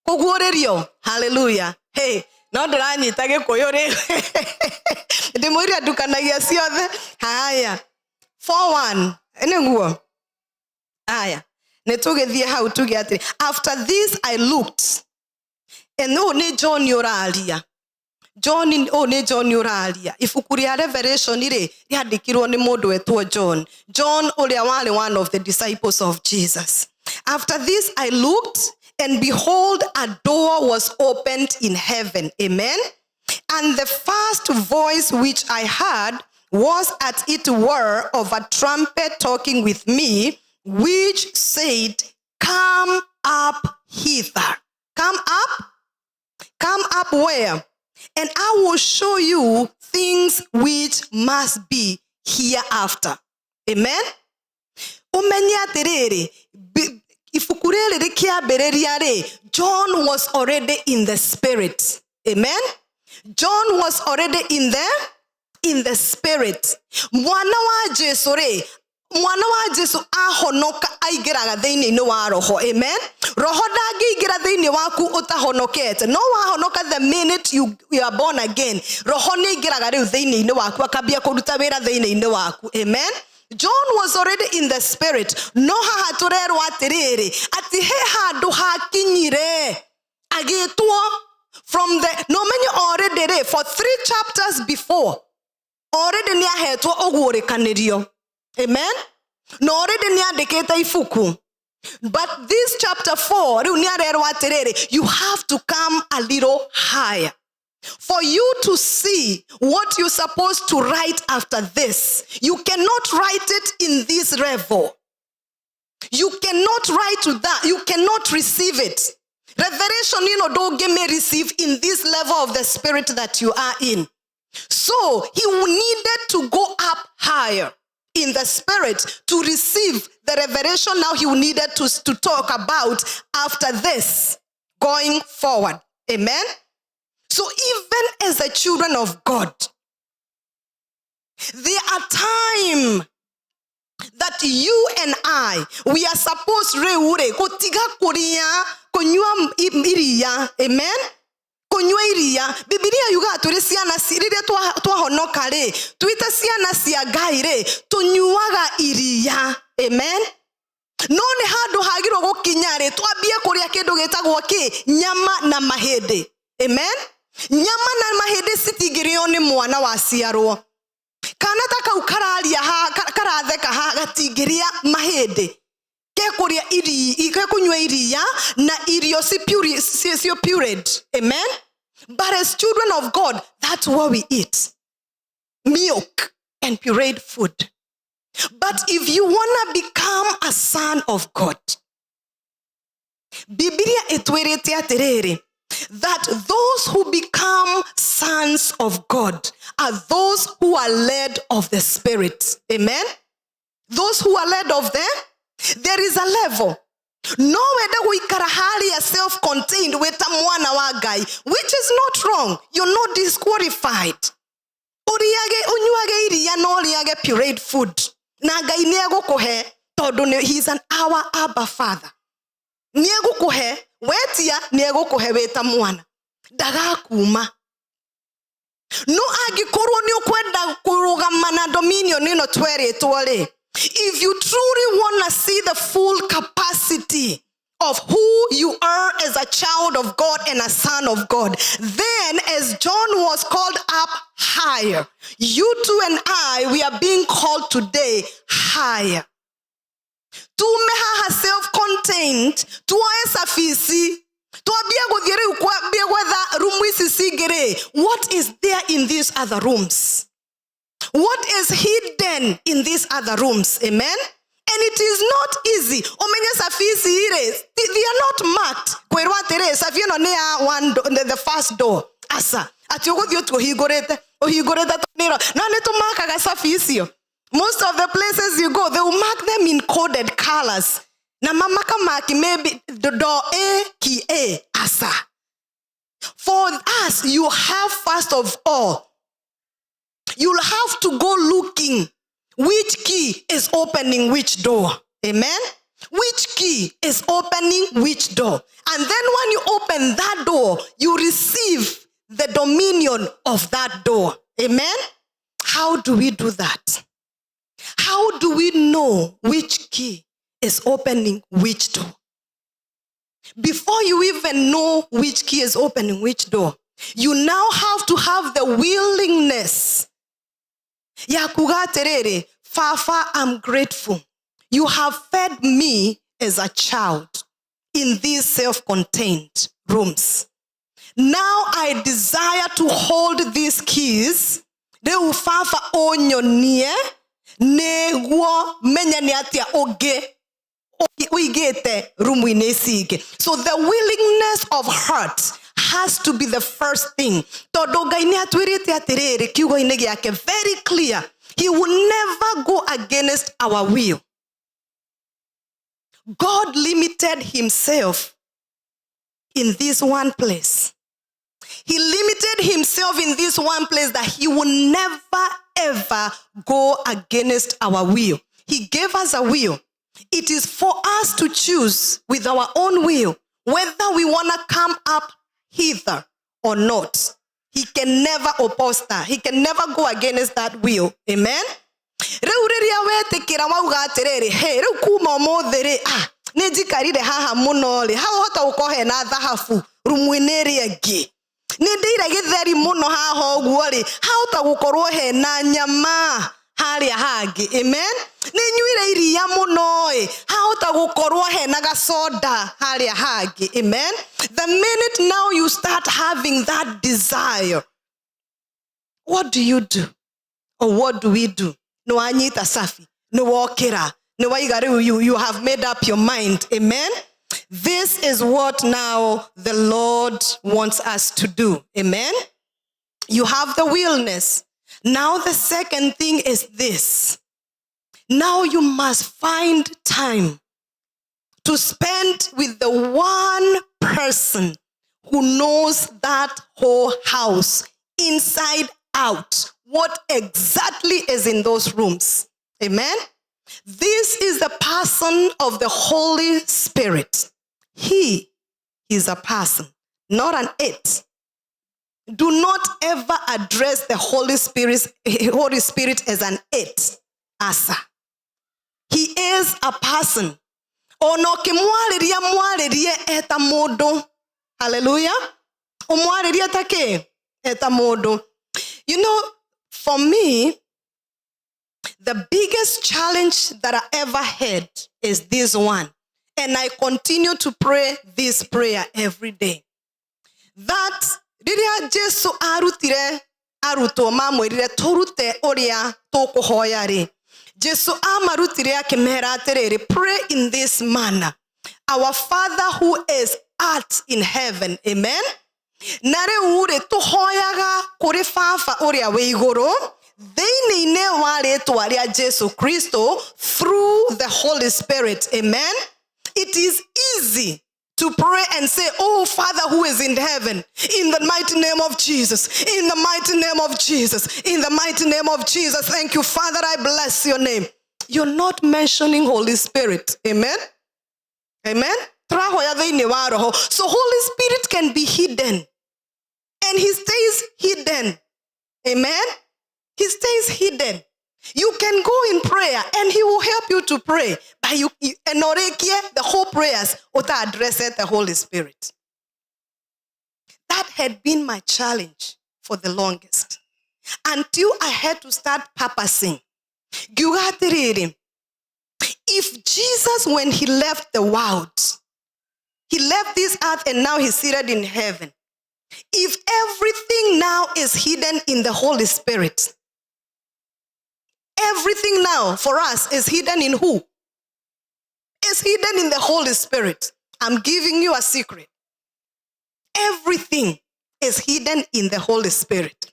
Kũguũrĩrio. Haleluya. Hey, no ndĩranyita gĩkũyũ rĩ ndĩmwĩre ndukanagia ciothe. Haya, 4:1 nĩguo. Haya, nĩ tũgĩthiĩ hau tuge atĩrĩ, "After this I looked," and ũyũ nĩ John ũraria. John, ũyũ nĩ John ũraria. Ibuku rĩa Revelation rĩ rĩandĩkirwo nĩ mũndũ wetwo John. John ũrĩa warĩ one of the disciples of Jesus. "After this I looked, and behold, a door was opened in heaven." Amen. "And the first voice which I heard was as it were of a trumpet talking with me, which said, 'Come up hither.'" Come up. Up where? And I will show you things which must be hereafter. Amen. Ũmenye atĩrĩrĩ, ibuku rĩrĩ rĩkĩambĩrĩria rĩ, John was already in the Spirit. Amen. John was already in the Spirit. Mwana wa Jesu rĩ, mwana wa Jesu ahonoka aingĩraga thĩinĩ-inĩ wa Roho. Amen. Roho ndangĩingĩra thĩinĩ waku ũtahonokete. No wahonoka, the minute you are born again, Roho nĩ aingĩraga rĩu thĩinĩ-inĩ waku, akambia kũruta wĩra thĩinĩ-inĩ waku. Amen. John was already in the Spirit. No haha tũrerwo atĩrĩrĩ, atĩ he handũ hakinyire agĩtwo from the, no menye already rĩ, for three chapters before, already nĩ ahetwo ũguũrĩkanĩrio. Amen. Na already nĩ andĩkĩte ibuku, but this chapter 4 rĩu nĩ arerwo atĩrĩrĩ, you have to come a little higher for you to see what you're supposed to write after this. You cannot write it in this level. You cannot write to that. You cannot receive it. Revelation, don't receive in this level of the Spirit that you are in. So he needed to go up higher in the Spirit to receive the revelation now he needed to talk about after this going forward. Amen. So even as the children of God, there are time that you and I, we are supposed rĩu rĩ gũtiga kũrĩa kũnyua iria. Amen. Kũnyua iria, Bibilia yugaga tũrĩ ciana rĩrĩa twahonoka rĩ, twĩte ciana cia Ngai rĩ, tũnyuaga iria. Amen. No nĩ handũ hagirwo gũkinya rĩ, twambie kũrĩa kĩndũ gĩtagwo kĩ nyama na mahĩndĩ. Amen. Nyama na mahĩndĩ citingĩrĩo nĩ mwana waciarwo. Kana ta kau kararia ha karatheka ha gatingĩrĩa mahĩndĩ, kekũrĩa iri kekũnyua iria na irio ci cio pureed. Amen. But as children of God, that's what we eat, milk and pureed food. But if you wanna become a son of God, Bibilia ĩtwĩrĩte atĩrĩrĩ, that those who become sons of God are those who are led of the Spirit. Amen. Those who are led of the, there is a level. No wende gũikara harĩa self-contained wĩta mwana wa Ngai, which is not wrong. You're not disqualified. Ũrĩage, ũnyuage iria na ũrĩage pureed food. Na Ngai nĩ egũkũhe tondũ he is an our Abba Father. Nĩ egũkũhe, wetia nĩ egũkũhe wĩta mwana, ndagakuma. No angĩkorwo nĩ ũkwenda kũrũgama na dominion ĩno twerĩtwo rĩ, if you truly wanna see the full capacity of who you are as a child of God and a son of God, then as John was called up higher, you too and I, we are being called today higher. Tume haha self-contained, tuoe cabici, twambie gũthiĩ rĩu kwambie gwetha rumu ici cingĩ rĩ. What is there in these other rooms? What is hidden in these other rooms? Amen. And it is not easy. Ũmenye cabi ici rĩ, they are not marked kwĩrwo atĩrĩ, cabi ĩno nĩ ya one the first door. Aca, atĩ ũgũthiĩ ũtu ũhingũrĩte tũnĩro no nĩ tũmakaga cabi icio. Most of the places you go, they will mark them in coded colors na mamakamaki, maybe door A, key A. Asa, for us, you have, first of all, you'll have to go looking which key is opening which door. Amen. Which key is opening which door. And then when you open that door, you receive the dominion of that door. Amen. How do we do that? How do we know which key is opening which door? Before you even know which key is opening which door, you now have to have the willingness ya kuga atĩrĩrĩ, "Baba, I'm grateful. You have fed me as a child in these self-contained rooms. Now I desire to hold these keys. Rĩu Baba, ũnyonie nĩguo menye nĩ atĩa ũngĩ ũigĩte rumu-inĩ ici ingĩ." So the willingness of heart has to be there. Has to be the first thing, tondũ Ngai nĩ atwĩrĩte atĩrĩrĩ kiugo-inĩ gĩake very clear, he will never go against our will. God limited himself in this one place. He limited himself in this one place that he will never ever go against our will. He gave us a will. It is for us to choose with our own will whether we want to come up hither or not. He can never oppose that. He can never go against that will. Amen. Rĩu rĩrĩa wetĩkĩra wauga atĩrĩrĩ, he rĩu kuma ũmũthĩ rĩ, ah, nĩ njikarire haha mũno rĩ, hau hota gũkorwo hena thahabu rumu-inĩ ĩrĩa ĩngĩ, nĩ ndĩire gĩtheri mũno haha ũguo rĩ, hahota gũkorwo hena nyama harĩa hangĩ. Amen. Nĩ nyuire iria mũno ĩ, hahota gũkorwo hena gacoda harĩa hangĩ. Amen. The minute now you start having that desire, what do you do, or what do we do? Nĩ wanyita cabi, nĩ wokĩra, nĩ waiga rĩu you have made up your mind. Amen. This is what now the Lord wants us to do. Amen. You have the willness. Now the second thing is this. Now you must find time to spend with the one person who knows that whole house inside out, what exactly is in those rooms. Amen. This is the person of the Holy Spirit. He is a person, not an it. Do not ever address the Holy Spirit as an it. Asa. He is a person. Ona ũkĩmwarĩria, mwarĩrie eta mũndũ. Hallelujah. Ũmwarĩrie ta kĩ? Eta mũndũ. For me, the biggest challenge that I ever had is this one. And I continue to pray this prayer every day. That rĩrĩa Jesu arutire arutwo mamwĩrire tũrute ũrĩa tũkũhoya rĩ, Jesu amarutire akĩmera atĩrĩrĩ, "Pray in this manner: Our Father who is art in heaven." Amen. Na rĩu rĩ, tũhoyaga kũrĩ Baba ũrĩa wĩ igũrũ thĩinĩ-inĩ wa rĩtwa rĩa Jesu Kristo through the Holy Spirit. Amen. It is easy to pray and say, "Oh, Father who is in heaven, in the mighty name of Jesus, in the mighty name of Jesus, in the mighty name of Jesus. Thank you, Father, I bless your name." You're not mentioning Holy Spirit. Amen. Amen. Tũrahoya thĩinĩ wa Roho. So Holy Spirit can be hidden. And he stays hidden. Amen. He stays hidden. You can go in prayer and he will help you to pray. But you and the whole prayers uta address the Holy Spirit. That had been my challenge for the longest. Until I had to start purposing. Ngiuga atĩrĩrĩ, if Jesus, when he left the world, he left this earth and now he's seated in heaven. If everything now is hidden in the Holy Spirit, everything now for us is hidden in who? Is hidden in the Holy Spirit. I'm giving you a secret. Everything is hidden in the Holy Spirit.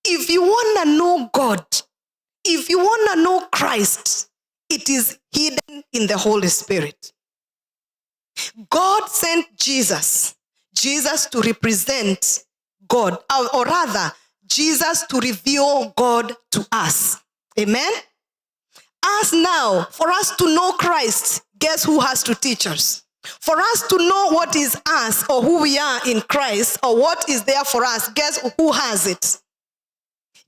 If you want to know God, if you want to know Christ, it is hidden in the Holy Spirit. God sent Jesus, Jesus to represent God, or rather, Jesus to reveal God to us. Amen? Us now, for us to know Christ, guess who has to teach us? For us to know what is us or who we are in Christ or what is there for us, guess who has it?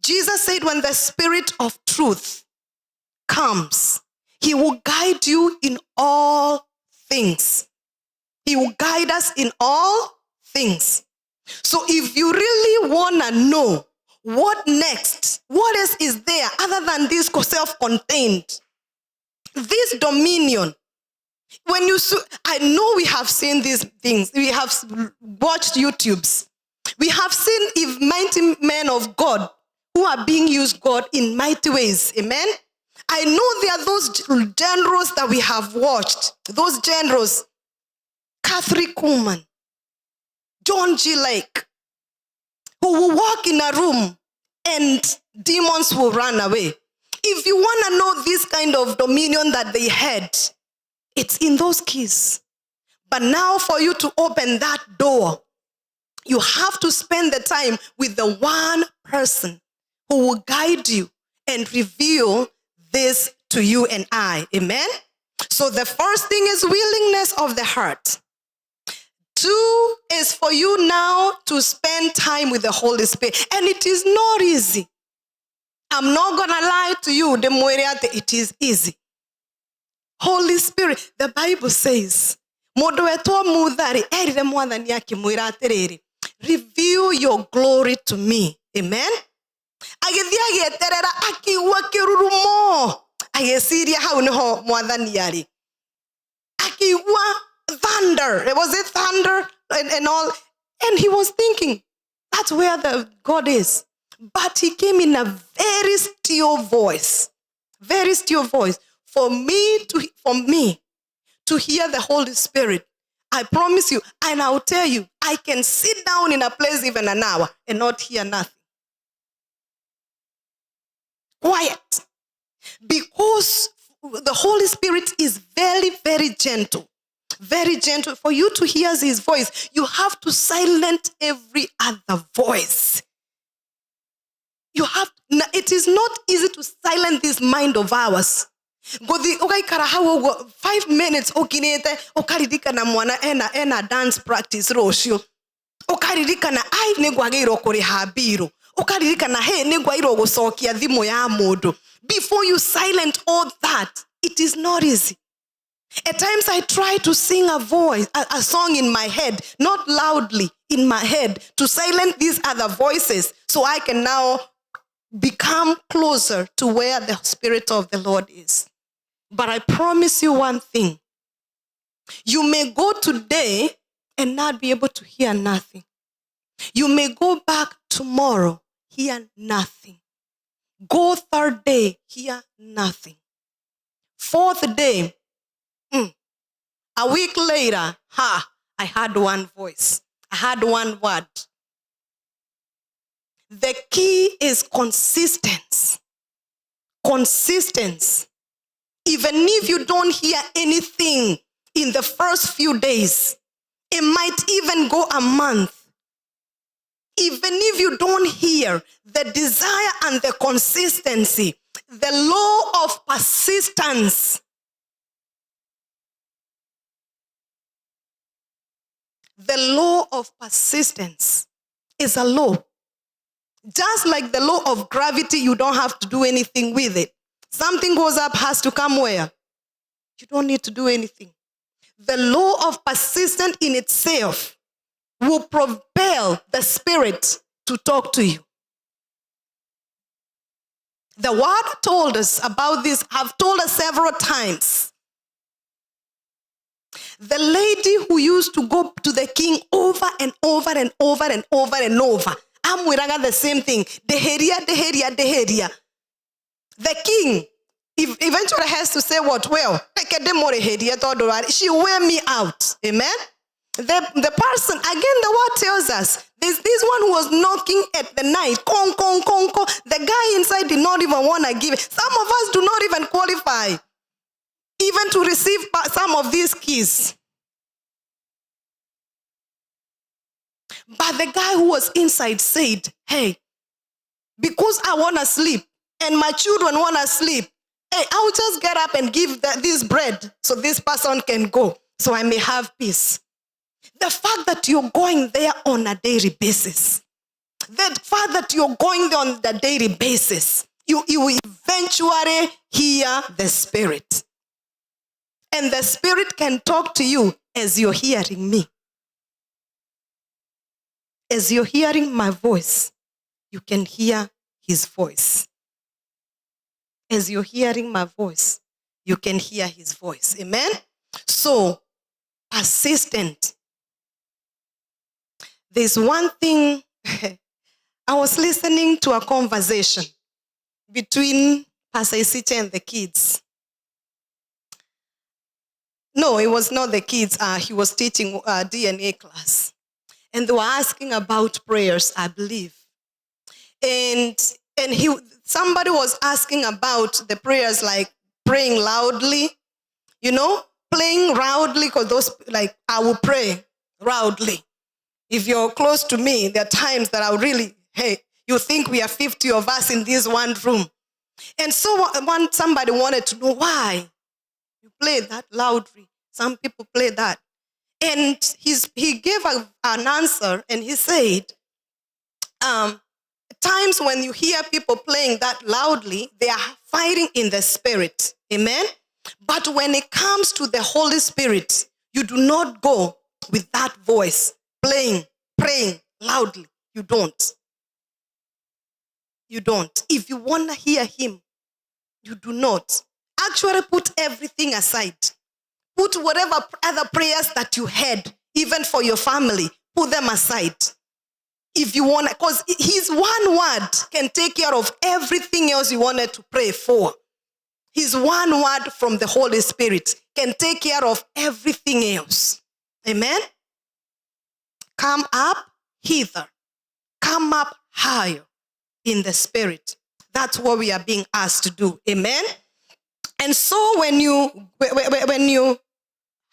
Jesus said, when the Spirit of truth comes, he will guide you in all things. He will guide us in all things. So if you really want to know what next, what else is there other than this self-contained, this dominion, when you, I know we have seen these things. We have watched YouTubes. We have seen if mighty men of God who are being used God in mighty ways. Amen. I know there are those generals that we have watched. Those generals, Kathryn Kuhlman, John G. Lake, who will walk in a room and demons will run away. If you want to know this kind of dominion that they had, it's in those keys. But now, for you to open that door, you have to spend the time with the one person who will guide you and reveal this to you and I. Amen? So the first thing is willingness of the heart. Two is for you now to spend time with the Holy Spirit. And it is not easy. I'm not going to lie to you. It is easy. Holy Spirit, the Bible says, mũndũ wetwo Mutha-rĩ, erire Mwathani akĩmwĩra atĩrĩrĩ, "Reveal your glory to me." Amen. Agĩthiĩ agĩeterera akĩigua kĩrurumo, agĩciria hau nĩho Mwathani arĩ. Akĩigua thunder. Was it thunder and all? And he was thinking, that's where the God is. But he came in a very still voice. Very still voice. For me to hear the Holy Spirit, I promise you, and I'll tell you, I can sit down in a place even an hour and not hear nothing. Quiet. Because the Holy Spirit is very, very gentle. Very gentle. For you to hear his voice, you have to silence every other voice. It is not easy to silence this mind of ours. Ngũthi ũgaikara hau ũguo 5 minutes ũkinĩte, ũkaririkana mwana ena dance practice rũciũ, ũkaririkana ai nĩ ngwagĩrĩirwo kũrĩha mbirũ, ũkaririkana hey nĩ ngwagĩrĩirwo gũcokia thimũ ya mũndũ. Before you silent all that, it is not easy. At times I try to sing a voice, a song in my head, not loudly, in my head, to silence these other voices so I can now become closer to where the Spirit of the Lord is. But I promise you one thing. You may go today and not be able to hear nothing. You may go back tomorrow, hear nothing. Go third day, hear nothing. Fourth day, a week later, ha, I had one voice. I had one word. The key is consistency. Consistency. Even if you don't hear anything in the first few days, it might even go a month. Even if you don't hear, the desire and the consistency, the law of persistence. The law of persistence is a law. Just like the law of gravity, you don't have to do anything with it. Something goes up, has to come where? You don't need to do anything. The law of persistence in itself will propel the Spirit to talk to you. The word told us about this, have told us several times. The lady who used to go to the king over and over and over and over and over, amwĩraga the same thing, "Ndeheria, ndeheria, ndeheria." The king eventually has to say what? "Well, reke ndĩmũrĩhĩrie tondũ she wear me out." Amen? The person, again, the word tells us, there's this one who was knocking at the night. Kong, kong, kong, kong. The guy inside did not even want to give it. Some of us do not even qualify even to receive some of these keys. But the guy who was inside said, "Hey, because I want to sleep and my children want to sleep, hey, I'll just get up and give this bread so this person can go, so I may have peace." The fact that you're going there on a daily basis, the fact that you're going there on the daily basis, you will eventually hear the Spirit. And the Spirit can talk to you as you're hearing me. As you're hearing my voice, you can hear his voice. As you're hearing my voice, you can hear his voice. Amen? So, persistent. There's one thing, I was listening to a conversation between Pastor Isiche and the kids. No, it was not the kids. He was teaching DNA class. And And they were asking about prayers, I believe. And he somebody was asking about the prayers, like praying loudly, praying loudly, because those, like, I will pray loudly. If you're close to me, there are times that I'll really, hey, you think we are 50 of us in this one room. And so one somebody wanted to know why you play that loudly. Some people play that. And he gave an answer, and he said, times when you hear people playing that loudly, they are fighting in the spirit. Amen? But when it comes to the Holy Spirit, you do not go with that voice playing, praying loudly. You don't. You don't. If you want to hear him, you do not. Actually put everything aside. Put whatever other prayers that you had, even for your family, put them aside. If you want, because his one word can take care of everything else you wanted to pray for. His one word from the Holy Spirit can take care of everything else. Amen? Come up hither. Come up higher in the Spirit. That's what we are being asked to do. Amen? And so when you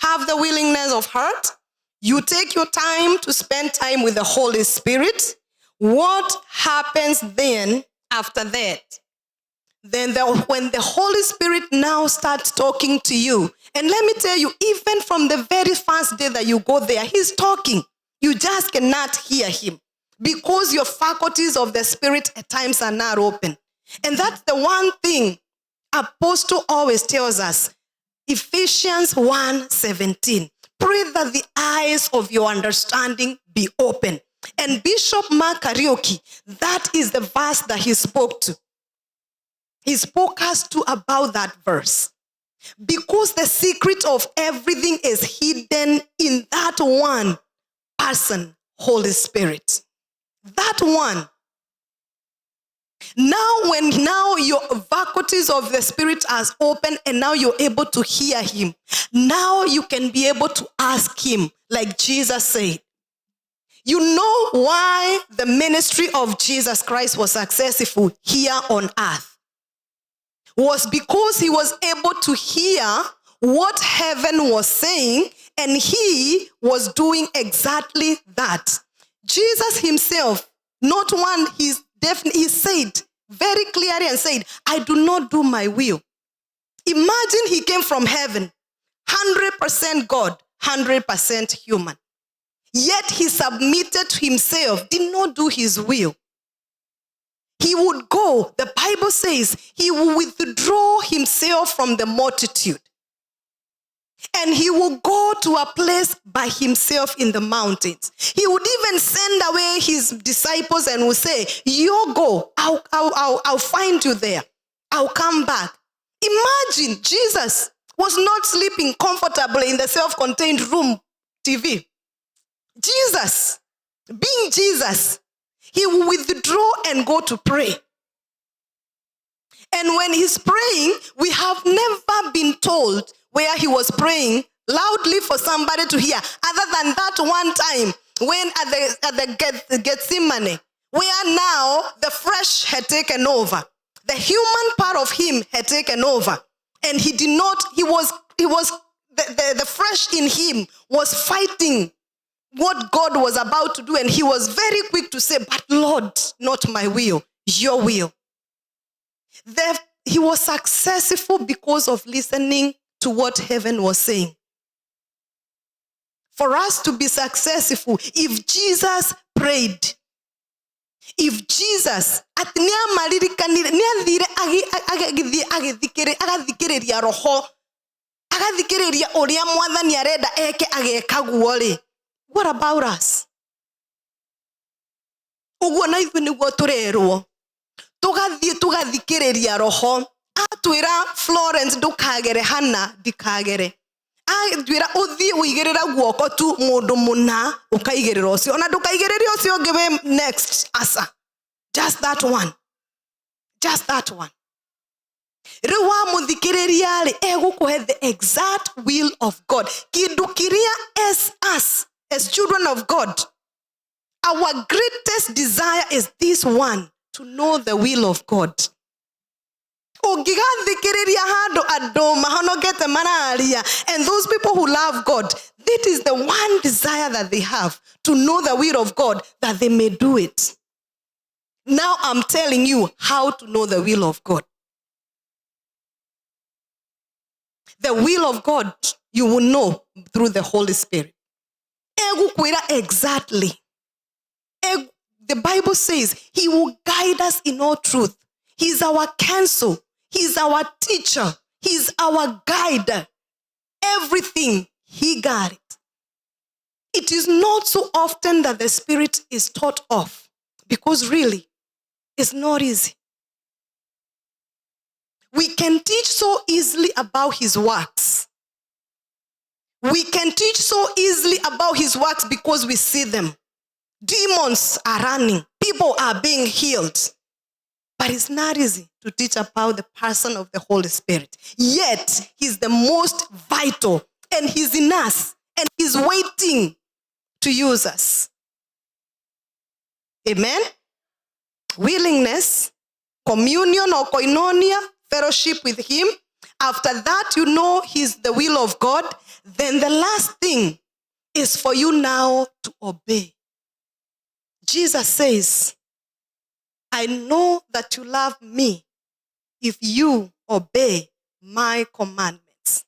have the willingness of heart, you take your time to spend time with the Holy Spirit. What happens then after that? Then when the Holy Spirit now starts talking to you, and let me tell you, even from the very first day that you go there, he's talking. You just cannot hear him because your faculties of the Spirit at times are not open. And that's the one thing Apostle always tells us. Ephesians 1:17. Pray that the eyes of your understanding be open. And Bishop Mark Kariuki, that is the verse that he spoke to. He spoke us to about that verse. Because the secret of everything is hidden in that one person, Holy Spirit. That one. Now, when now your faculties of the Spirit are open and now you're able to hear him, now you can be able to ask him, like Jesus said. You know why the ministry of Jesus Christ was successful here on earth? Was because he was able to hear what heaven was saying, and he was doing exactly that. Jesus himself, not one, he's definitely, he said very clearly and said, "I do not do my will." Imagine he came from heaven, 100% God, 100% human. Yet he submitted to himself, did not do his will. He would go, the Bible says, he will withdraw himself from the multitude. And he will go to a place by himself in the mountains. He would even send away his disciples and would say, "You go, I'll find you there. I'll come back." Imagine Jesus was not sleeping comfortably in the self contained room TV. Jesus, being Jesus, he will withdraw and go to pray. And when he's praying, we have never been told where he was praying loudly for somebody to hear, other than that one time when at the Gethsemane, where now the flesh had taken over. The human part of him had taken over. And he did not, he was, the flesh in him was fighting what God was about to do. And he was very quick to say, "But Lord, not my will, your will." He was successful because of listening to what heaven was saying. For us to be successful, if Jesus prayed, if Jesus atĩ nĩ amaririkanire nĩ athire agĩthiĩ agathikĩrĩria roho agathikĩrĩria ũrĩa mwathani arenda eke ageka guo rĩ, what about us? Ũguo na ithuĩ nĩguo tũrerwo tũgathiĩ tũgathikĩrĩria roho atwĩra Florence ndũkagere hana ndikagere atwĩra ũthiĩ ũigĩrĩra guoko tu mũndũ mũna ũkaigĩrĩra ũcio ona ndũkaigĩrĩre ũcio ũngĩ wĩ next asa, just that one, just that one. Rĩu wamũthikĩrĩria rĩ egũkũhe the exact will of God, kĩndũ kĩrĩa as us as children of God. Our greatest desire is this one, to know the will of God. Ũngĩgathikĩrĩria handũ andũ mahonokete mararia, and those people who love God, that is the one desire that they have, to know the will of God, that they may do it. Now I'm telling you how to know the will of God. The will of God you will know through the Holy Spirit. Egũkwĩra exactly. The Bible says he will guide us in all truth. He's our counsel. He's our teacher. He's our guide. Everything, he got it. It is not so often that the Spirit is taught off, because really, it's not easy. We can teach so easily about his works. We can teach so easily about his works because we see them. Demons are running. People are being healed. But it's not easy to teach about the person of the Holy Spirit. Yet, he's the most vital, and he's in us, and he's waiting to use us. Amen? Willingness, communion or koinonia, fellowship with him. After that, you know he's the will of God. Then the last thing is for you now to obey. Jesus says, I know that you love me if you obey my commandments.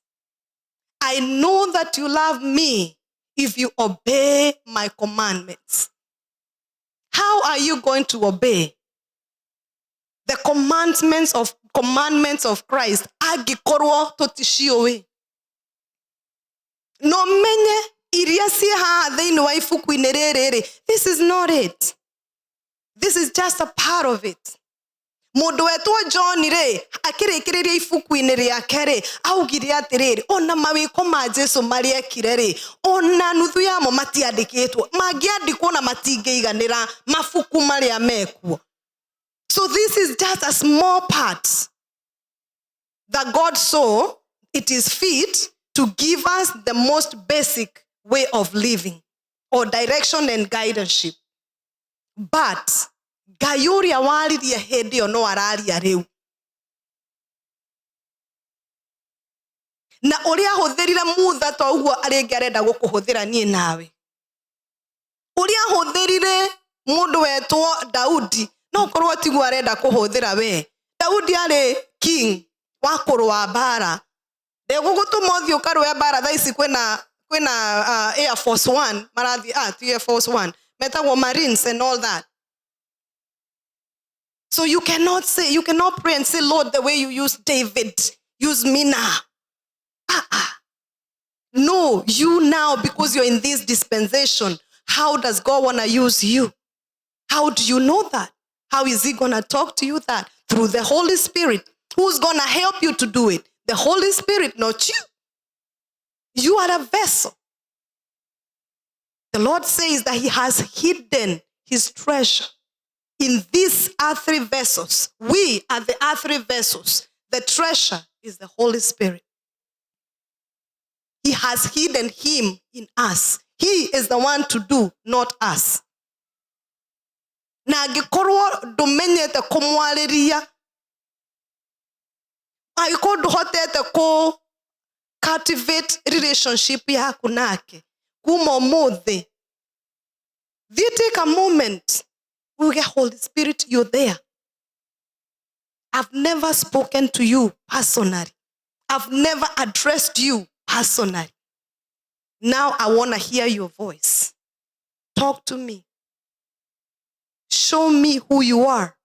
I know that you love me if you obey my commandments. How are you going to obey the commandments of Christ? Angĩkorwo tũticiũĩ, no menye iria ciĩ haha thĩinĩ wa ibuku-inĩ rĩrĩ rĩ, this is not it. This is just a part of it. Mũndũ wetwo John rĩ, akĩrĩkĩrĩria ibuku-inĩ rĩake rĩ, augire atĩrĩrĩ, ona mawĩko ma Jesu marĩa ekire rĩ, ona nuthu yamo matiandĩkĩtwo, mangĩandĩkwo na matingĩiganĩra mabuku marĩa mekuo. So this is just a small part that God saw it is fit to give us, the most basic way of living or direction and guidance. But Ngai ũrĩa waririe hĩndĩ ĩyo no araria rĩu, na ũrĩa ahũthĩrire Mutha to ũguo rĩngĩ arenda gũkũhũthĩra niĩ nawe. Ũrĩa ahũthĩrire mũndũ wetwo Daudi no korwo tiguo arenda kũhũthĩra we. Daudi arĩ king wa kũrũa mbara, ndegũgũtũma ũthiĩ ũkarũe mbara. Thaa ici kwĩna Air Force One marathiĩ, ti Air Force One, metagwo Marines and all that. So you cannot say, you cannot pray and say, "Lord, the way you used David, use me now." Ah, ah. No, you now, because you're in this dispensation, how does God want to use you? How do you know that? How is he going to talk to you that? Through the Holy Spirit. Who's going to help you to do it? The Holy Spirit, not you. You are a vessel. The Lord says that he has hidden his treasure in these earthly vessels. We are the earthly vessels. The treasure is the Holy Spirit. He has hidden him in us. He is the one to do, not us. Na angĩkorwo ndũmenyete kũmwarĩria, angĩkorwo ndũhotete kũ cultivate relationship yaku nake, kuma ũmũthĩ thiĩ, take a moment uge, "Holy Spirit, you're there. I've never spoken to you personally. I've never addressed you personally. Now I want to hear your voice. Talk to me. Show me who you are.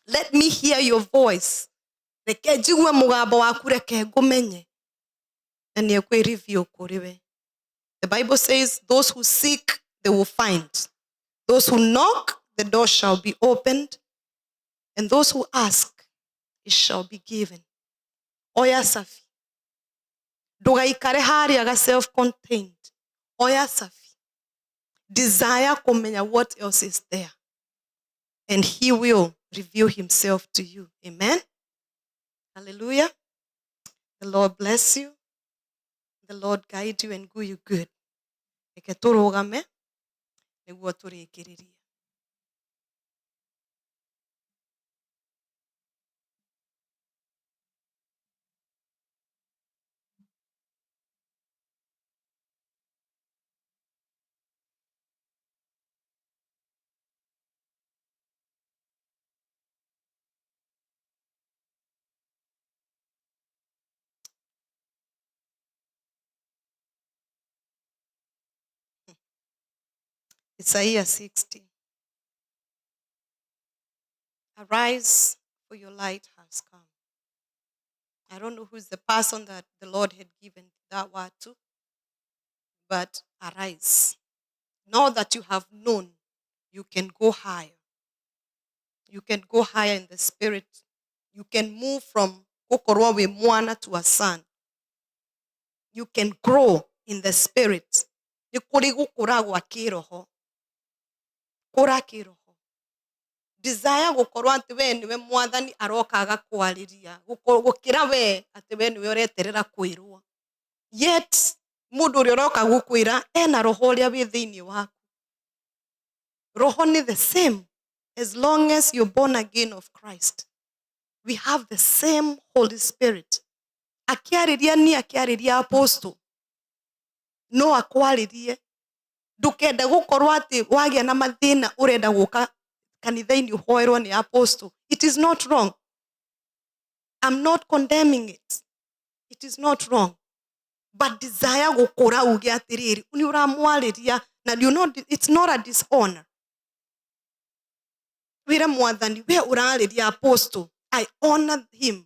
Let me hear your voice. Reke njigue mũgambo waku, reke ngũmenye." Na nĩ ekwĩ kũrĩ we. The Bible says those who seek, they will find. Those who knock, the door shall be opened. And those who ask, it shall be given. Oya cabi. Ndũgaikare harĩa ga self-contained. Oya cabi. Desire kũmenya what else is there. And he will reveal himself to you. Amen. Hallelujah. The Lord bless you. The Lord guide you and do you good. Reke tũrũgame. Nĩguo tũrĩkĩrĩrie. Isaiah 60. Arise, for your light has come. I don't know who's the person that the Lord had given that word to, but arise. Now that you have known, you can go higher. You can go higher in the spirit. You can move from gũkorwo wĩ mwana to a son. You can grow in the spirit. Nĩ kũrĩ gũkũra gwa kĩroho. Kũra kĩroho. Desire gũkorwo atĩ we nĩwe mwathani aroka agakwarĩria, gũkĩra we atĩ we nĩwe ũreterera kwĩrwo. Yet mũndũ ũrĩa ũroka gũkwĩra ena roho ũrĩa wĩ thĩinĩ waku. Roho nĩ the same as long as you're born again of Christ. We have the same Holy Spirit. Akĩarĩria niĩ, akĩarĩria apostle, no akwarĩrie. Ndũkende gũkorwo atĩ wagĩa na mathĩna ũrenda gũka kanitha-inĩ ũhoerwo nĩ apostle. It is not wrong. I'm not condemning it. It is not wrong. But desire gũkũra uge atĩrĩrĩ, nĩ ũramwarĩria na you know, it's not a dishonor. Wĩre mwathani, we ũrarĩria apostle, I honor him.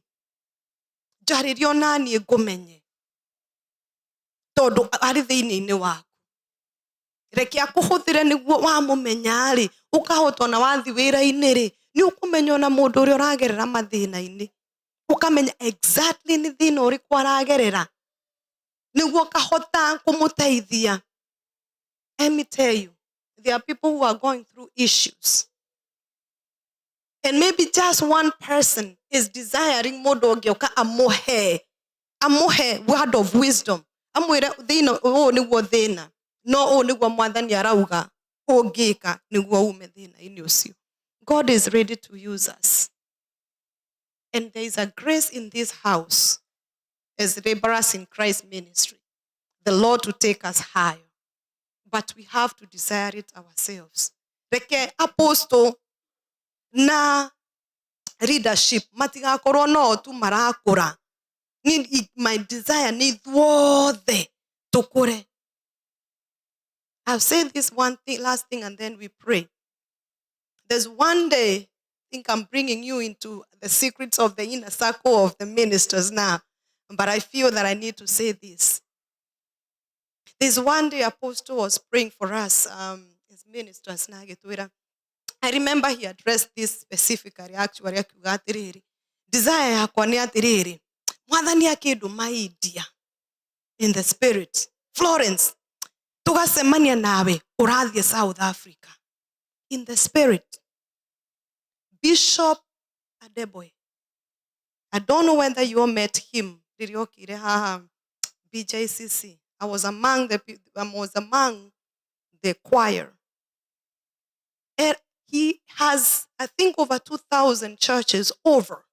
Njarĩria ona niĩ ngũmenye tondũ arĩ thĩinĩ-inĩ waku. Reke akũhũthĩre nĩguo wamũmenya rĩ, ũkahota ona wathi wĩra-inĩ rĩ, nĩ ũkũmenya ona mũndũ ũrĩa ũragerera mathĩna-inĩ, ũkamenya exactly nĩ thĩna ũrĩkũ aragerera, nĩguo ũkahota kũmũteithia. Let me tell you, there are people who are going through issues. And maybe just one person is desiring mũndũ ũngĩ ũka amũhe word of wisdom, amwĩre thĩna ũyũ nĩguo thĩna, no ũũ nĩguo mwathani arauga ũngĩka nĩguo ume thĩna-inĩ ũcio. God is ready to use us. And there is a grace in this house as laborers in Christ's ministry, the Lord to take us higher. But we have to desire it ourselves. Reke apostle na leadership matigakorwo no tu marakũra. My desire nĩ ithuothe tũkũre. I'll say this one thing, last thing, and then we pray. There's one day, I think I'm bringing you into the secrets of the inner circle of the ministers now, but I feel that I need to say this. There's one day Apostle was praying for us as ministers. Na agĩtwĩra, I remember he addressed this specifically, actually, akiuga atĩrĩrĩ, desire yakwa nĩ atĩrĩrĩ, mwathani akĩndũma India in the spirit, Florence, tũgacemania nawe ũrathiĩ South Africa in the spirit. Bishop Adeboye, I don't know whether you all met him rĩrĩa okire haha BJCC. I was among the choir. And he has, I think, over 2,000 churches over.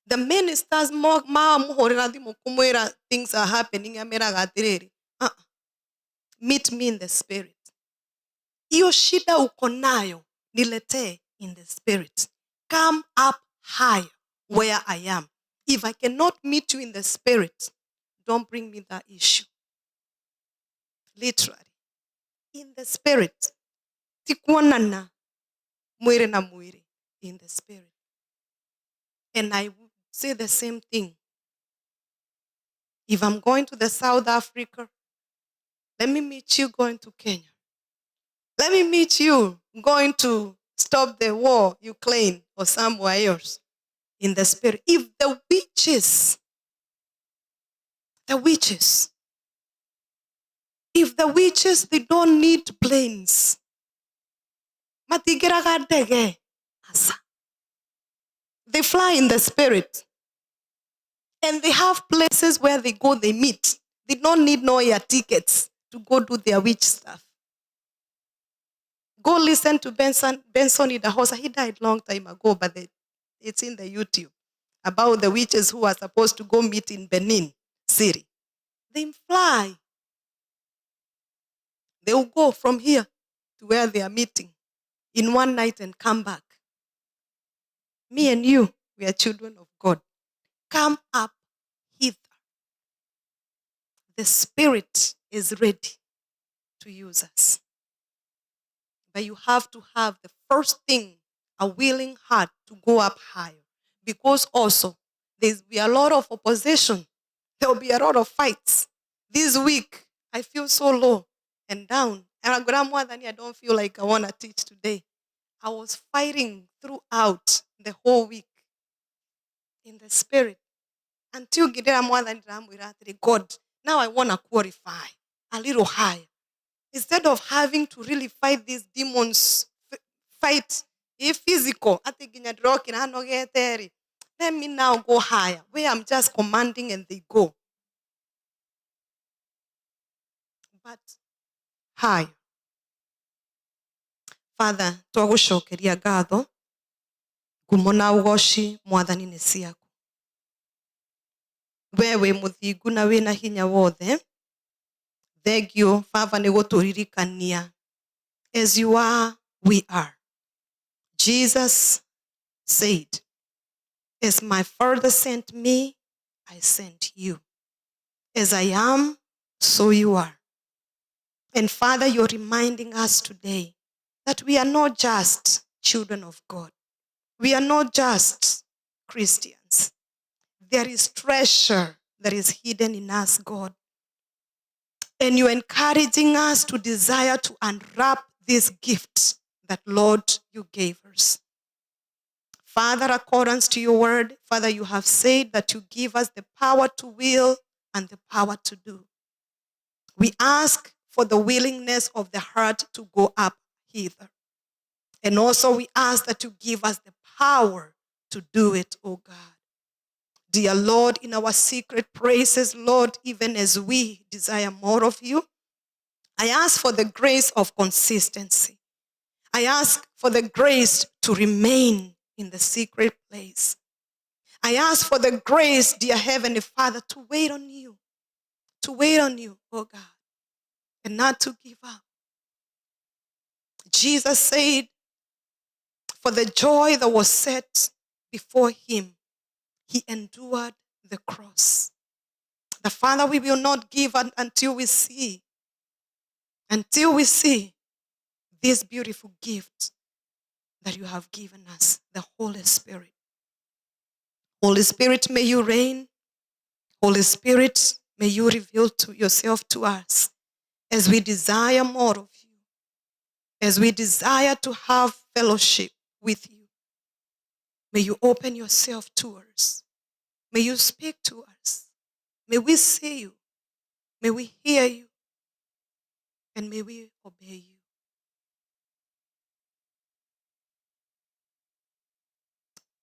The ministers mamũhũrĩra thimũ kũmwĩra things are happening, ameraga atĩrĩrĩ, uh-uh, meet me in the spirit. Hiyo shida uko nayo niletee in the spirit. Come up higher where I am. If I cannot meet you in the spirit, don't bring me that issue. Literally. In the spirit. Ti kuonana mwĩrĩ na mwĩrĩ. In the spirit. And I would say the same thing. If I'm going to the South Africa, let me meet you going to Kenya. Let me meet you going to stop the war, Ukraine, or somewhere else in the spirit. If the witches, if the witches, they don't need planes. Matingĩraga ndege. Asa. They fly in the spirit. And they have places where they go, they meet. They don't need no air tickets to go do their witch stuff. Go listen to Benson Idahosa. He died long time ago, but it's in the YouTube about the witches who are supposed to go meet in Benin City. They fly. They will go from here to where they are meeting in one night and come back. Me and you, we are children of God. Come up hither. The Spirit is ready to use us. But you have to have the first thing, a willing heart to go up higher. Because also, there's be a lot of opposition. There will be a lot of fights. This week, I feel so low and down. And I don't feel like I want to teach today. I was fighting throughout the whole week in the spirit. Until God, now I want to qualify a little higher. Instead of having to really fight these demons, fight if physical, let me now go higher, where I'm just commanding and they go. But higher. Father, twagucokeria ngatho, ngumo na ugoci mwathani nĩ ciaku. We wĩ mũthingu na wĩna hinya wothe. Thank you, Baba, nĩ gũtũririkania. As you are, we are. Jesus said, as my Father sent me, I sent you. As I am, so you are. And Father, you're reminding us today that we are not just children of God. We are not just Christians. There is treasure that is hidden in us, God. And you're encouraging us to desire to unwrap this gift that, Lord, you gave us. Father, according to your word, Father, you have said that you give us the power to will and the power to do. We ask for the willingness of the heart to go up hither. And also we ask that you give us the power to do it, O God. Dear Lord, in our secret praises, Lord, even as we desire more of you, I ask for the grace of consistency. I ask for the grace to remain in the secret place. I ask for the grace, dear Heavenly Father, to wait on you, to wait on you, oh God, and not to give up. Jesus said, for the joy that was set before him, he endured the cross. The Father, we will not give until we see, this beautiful gift that you have given us, the Holy Spirit. Holy Spirit, may you reign. Holy Spirit, may you reveal to yourself to us as we desire more of you, as we desire to have fellowship with you. May you open yourself to us. May you speak to us. May we see you. May we hear you. And may we obey you.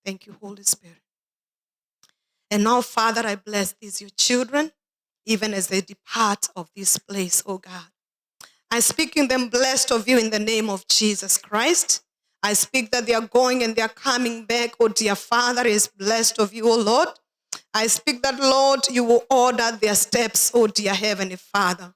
Thank you, Holy Spirit. And now, Father, I bless these, your children, even as they depart of this place, oh God. I speak in them blessed of you in the name of Jesus Christ. I speak that they are going and they are coming back, oh dear Father, is blessed of you, oh Lord. I speak that, Lord, you will order their steps, oh dear Heavenly Father.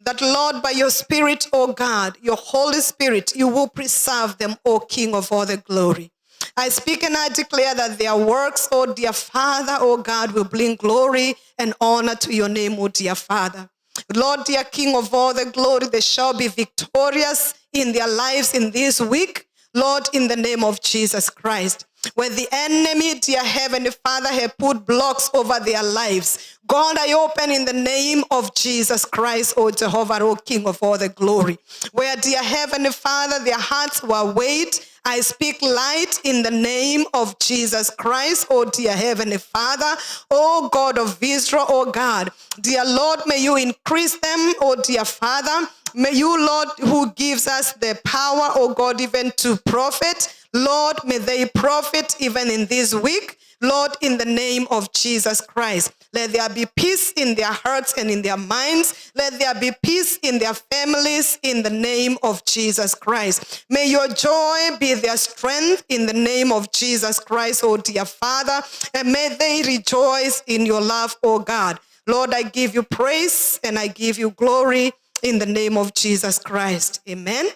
That, Lord, by your Spirit, oh God, your Holy Spirit, you will preserve them, oh King of all the glory. I speak and I declare that their works, oh dear Father, oh God, will bring glory and honor to your name, oh dear Father. Lord, dear King of all the glory, they shall be victorious in their lives in this week, Lord, in the name of Jesus Christ. Where the enemy, dear Heavenly Father, have put blocks over their lives, God, I open in the name of Jesus Christ, O Jehovah, O King of all the glory. Where, dear Heavenly Father, their hearts were weighed, I speak light in the name of Jesus Christ, O dear Heavenly Father, O God of Israel, O God. Dear Lord, may you increase them, O dear Father. May you, Lord, who gives us the power, O God, even to profit. Lord, may they profit even in this week. Lord, in the name of Jesus Christ, let there be peace in their hearts and in their minds. Let there be peace in their families in the name of Jesus Christ. May your joy be their strength in the name of Jesus Christ, oh dear Father. And may they rejoice in your love, oh God. Lord, I give you praise and I give you glory in the name of Jesus Christ. Amen.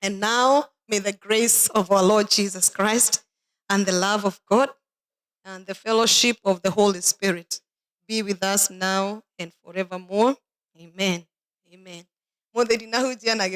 And now, may the grace of our Lord Jesus Christ and the love of God and the fellowship of the Holy Spirit be with us now and forevermore. Amen. Amen. Mũthĩri na hunjia na.